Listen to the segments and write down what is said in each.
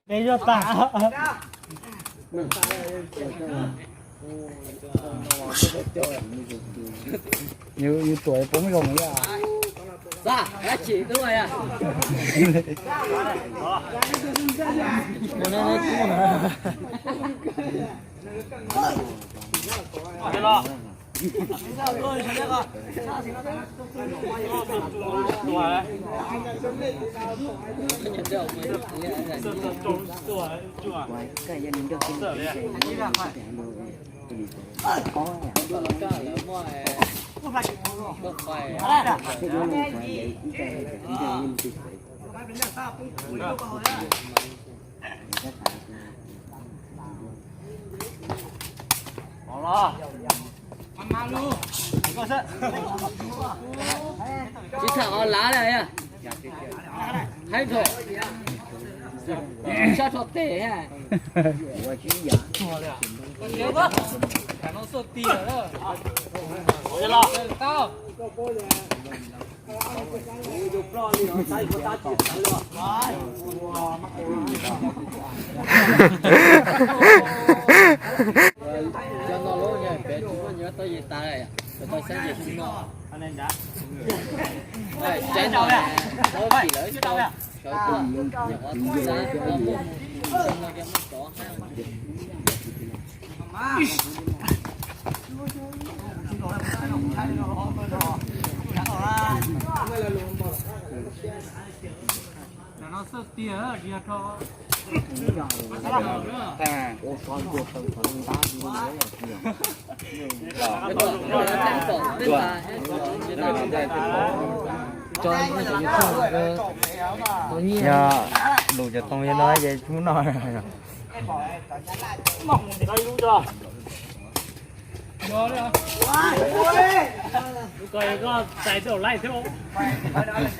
Peb zog tag. Yus tuam poob zoo li. Tsis tham os lav li. Haib dhau. Sab rho tes. Cov no lub nyuag pem tsis muaj nyuag tau yim tas, tau xyab yim tsis muaj. Tsaib no, tau tim lawv sawv tuaj, nyuam qhuav txav muaj mus, no ces muaj cov hab. Yog lus cov tooj li no ces tsis muaj noj.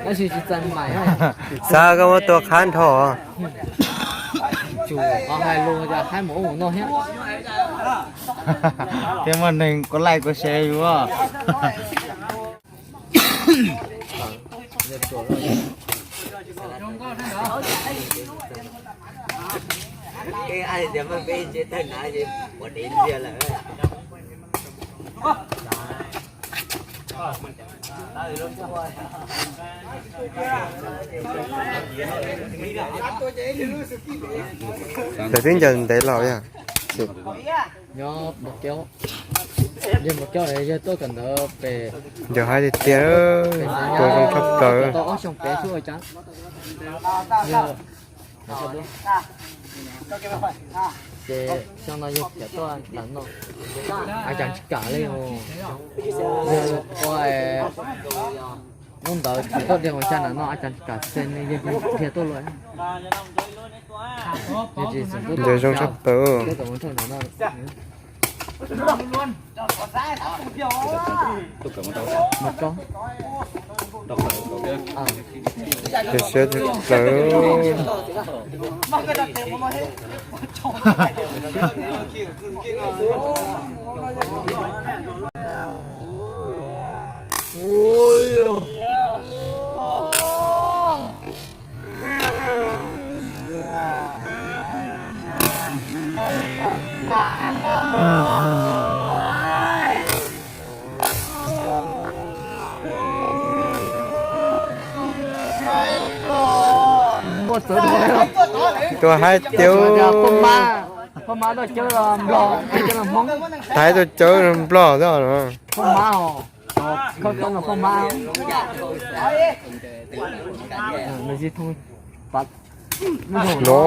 Tab sis tsis txais mais. Xav koj muab tua qab nrho. Tsum qhov hais lus cas haib mus ub mus no thiab. Thiab muaj neeg kua laij kua se yus. Lawv twb ncaws ntev los yog. Nyob Mos Kiaub, yog Mos Kiaub yog tuaj kawm ntawv pem. Ncaws haib tiag tiag, tua zoo tshaj plaws. Tau ob xyoo pem xwb ua cas. Yog ces xyoo no yog tiam tuaj ntawm no, a cas tsis kam li os. Yog ua hnub ntawd tsis tuaj dhia ua cas ntawm no a cas tsis kam xee yog dhia tuaj luaj. Ncaws zoo tshaj plaws. Siab tshaj plaws. Tua haib tiag. Thaib tua cawb Nplog xwb no. No,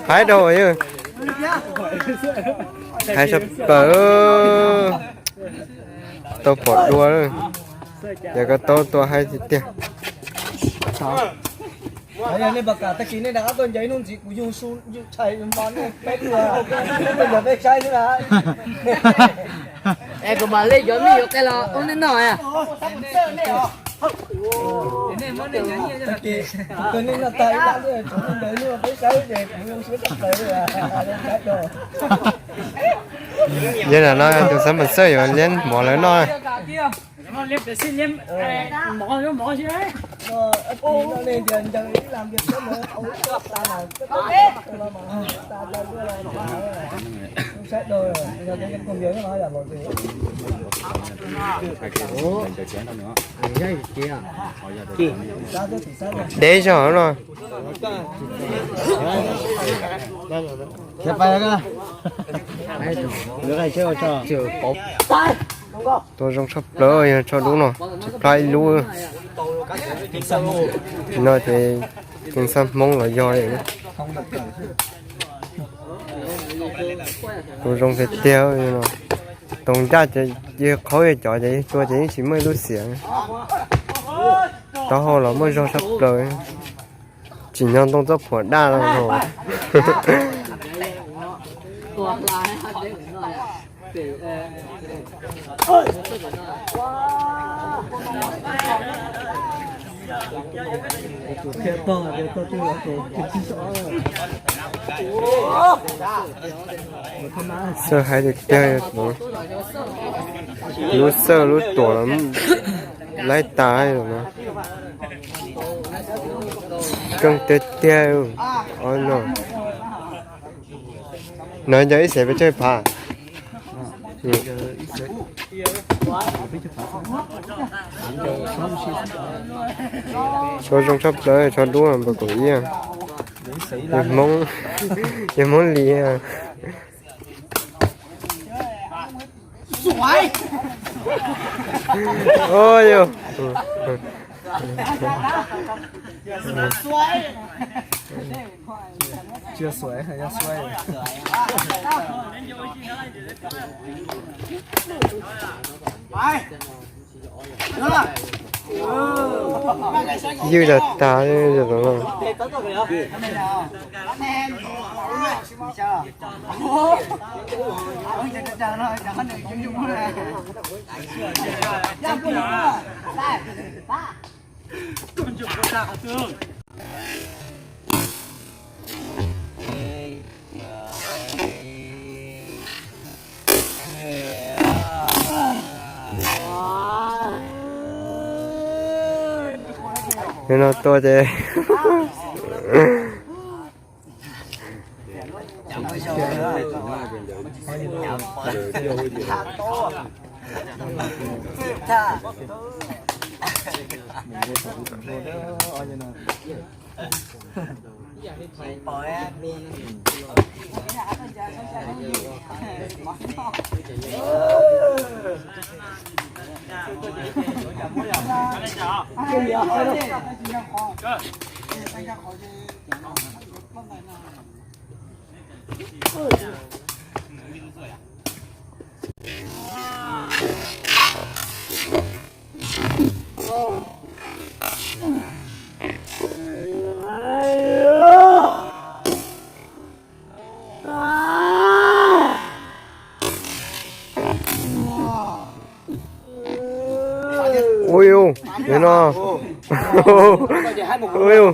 haib dhau, haib sab plaws. Tau pom dua, yog koj tau tua haib tiag tiag. Yog nej pom kam tag kis nej rov qab tuaj ncaws ib hnub ntxiv kuv yug su yug tshais yug npo nej peb ua, nej tuaj ncaws peb saib xwb na. Es kuv mam li yuav mij yuav qe los ua nej noj. Tag kis kuv tuaj nej noj tag ib lab xwb, tsuas nej ncaws ib hnub peb saib ces kuv yug su tshaj plaws li. Yog no tus xab mas xawj yuav liab mov lawv noj. Deb zog no. Tua zoo tshaj plaws, yog tso dub no, tsis plab ib lub. No ces keej xab Hmoob los yog li. Tua zoo tiag tiag no. Toog ncaj ces yog qhaub yog cov ces tua ces yeej tsis muaj ib lub xiam. Taub hau los muaj zog tshaj plaws. Tsim nyog ntoo txoj phuam daj no. Xawj hais tiag tiag, lub xawj lub tuam los laib tas no. Keej tiag tiag no. No yog ib xees pes tsawg phav? Tshuav zoo tshaj plaws, tshuav dub npaum kaum ib. Yog Hmoob, yog Hmoob Lis. Ywj tag tag li no. Li no tua ces Ui, ui, no. Ui, ui.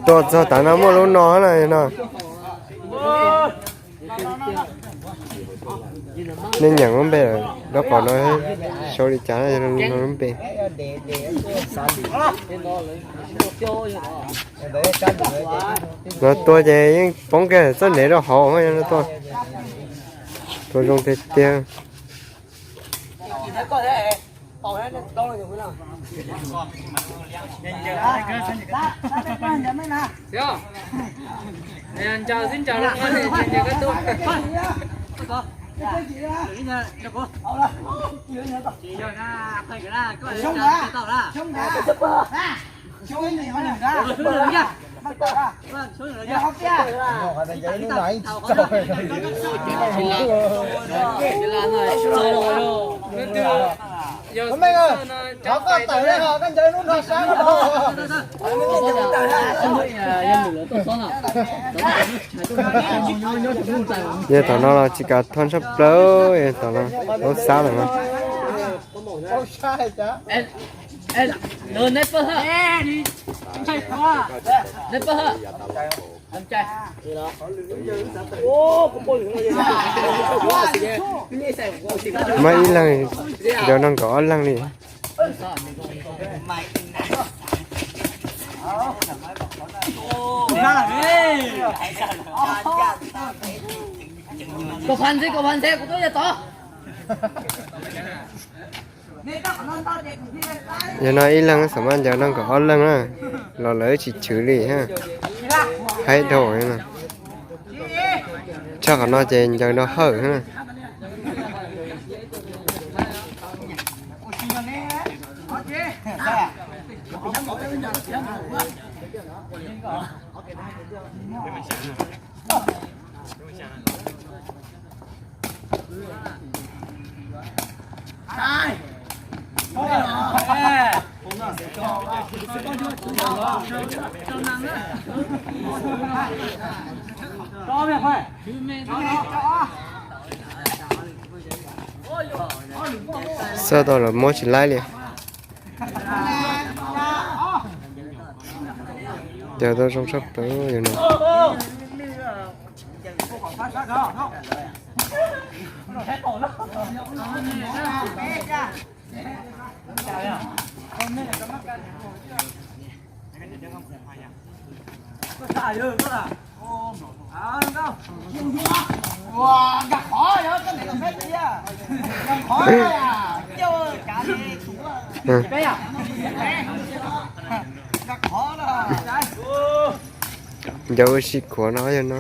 Tuaj txog tav no muaj lub no na no. Nej nyeem lub npe lawm, lub qhov no sau li cas no lub npe. No tua ces yeej poob kiag txoj ntev rau hauv no tuaj. Tua zoo tiag tiag. Yog tom no los tsis kav thoj tshaj plaws, yog tom no, ub, xab lawm no. Muab ib leeg ncaws no nkaus ob leeg li. Yog no ib leeg xam maj ncaws no nkaus ob leeg na, los lawv tsis chwv li. Haib dhau. Tshaj qhov no ces ncaws no hawm na. Xab tau los muab tsis laib li. Ncaws tau zoo tshaj plaws yog no. Ncaws ua si khuav no yog no.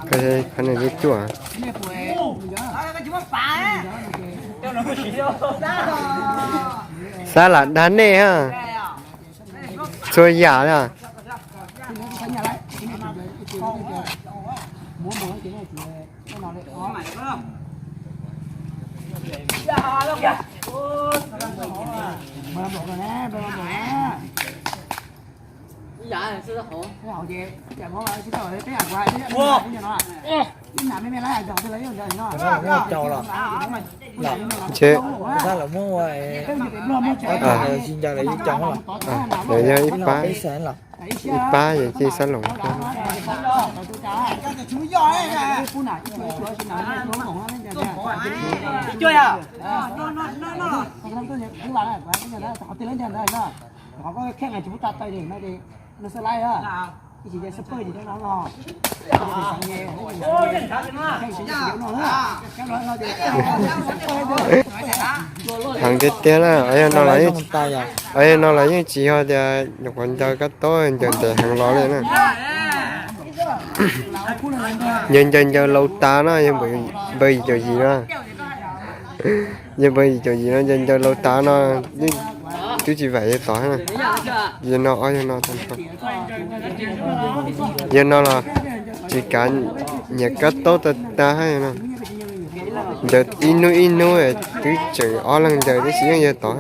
Qhov no cuaj. Xab lam dag nej ha. Txhua yam li. Ntshe lawv yog ib pab, ib pab ces cia xab loos. Heev tiag tiag na, yog no los yeej, yog no los yeej tsis yog tias nyuam qhuav ncaws kab tob ncaws ntev heev los li na. Yog ncaws ncaws laus tas no yog npaum yim caum yim no. Yog npaum yim caum yim no ncaws ncaws laus tas no twb tsis vam yog tod. Yog no ob yog no tag nrho. Yog no los tsis kav nyiam kab tob tag tag no. Ncaws ib hnub ib hnub twb tseem ob leeg ncaws tib si yeej yog tod.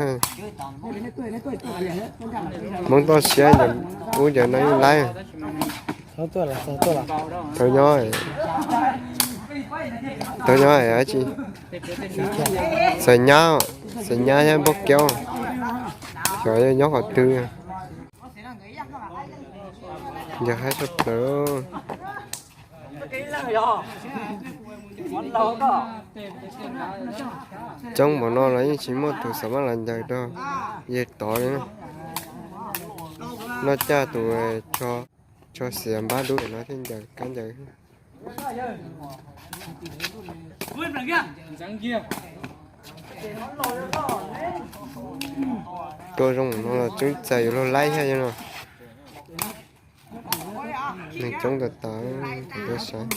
Hmoob toj siab ncaws ub ncaws no yeej laib. Thaum nyob, thaum nyob dab tsi, Xav Nyab, Xav Nyab thiab Npauj Keub, xyov nyob qhov twg. Ncaws haib tshaj plaws. Coob npaum no los yeej tsis muaj tus xav maj los ncaws rau yawg tod li na. Noj caj tus tsho xiav npab dub no thiaj ncaws kab ncaws. Tua zoo no los tseeb txais yuav luag laib thiab no. Neeg coob tas tas, kuv tuaj saib.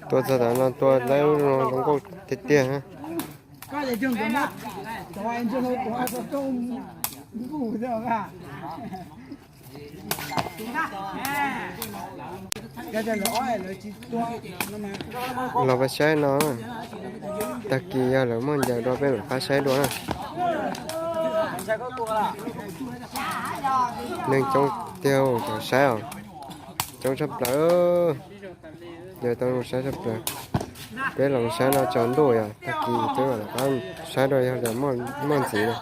Tua txog tav no tua laib lub no zoo nkauj tiag tiag. Los pab saib no, tag kis yog lawv muaj ncaws dua peb mam pab saib dua na. Neeg coob tiag, cov saib os, coob tshaj plaws. Yog tau zoo saib tshaj plaws. Peb los saib no tsaus ntuj yog tag kis peb mam pab saib dua yog lawv muaj ntxiv na.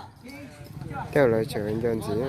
Tej zaum lawv tseem ncaws ntxiv.